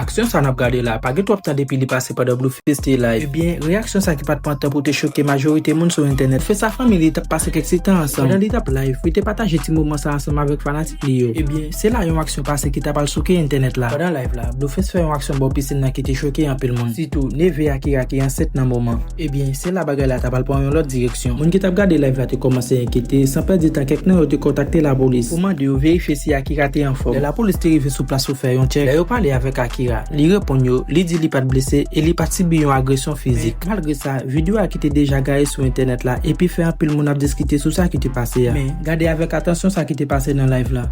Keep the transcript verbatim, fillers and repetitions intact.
Aksyon sa n ap gade la, pa gen twòp tan depi li pase pandan Blueface te live. Ebyen, reyaksyon sa ki pa t pran tan pou te choke majorite moun sou entènèt. Blueface a fanmi li t ap pase kèk ti tan ansanm. Pandan li t ap live, li te pataje ti moman sa ansanm avèk fanatik li yo. Ebyen, se la yon aksyon pase ki ta pral souke entènèt la. Pandan live la, Blueface fè yon aksyon bò pisin nan ki te choke anpil moun. Sitou, neve Akira ki ansent nan moman. Ebyen, se la bagay la ta pral pran yon lòt direksyon. Moun ki t ap gade live la te kòmanse enkyete, san pèdi tan kèk nan yo te kontakte lapolis pou mande yo verifye si Akira te anfòm. Lè lapolis te rive sou plas pou fè yon tchèk, lè yo pale avèk Akira, li reponn yo, li di li pa t blese e li pa t sibi yon agresyon fizik. Men, malgre sa, videyo a ki te deja gaye sou entènèt la epi fè anpil moun ap diskite sou sa ki te pase a. Men, gade avèk atansyon sa ki te pase nan live la.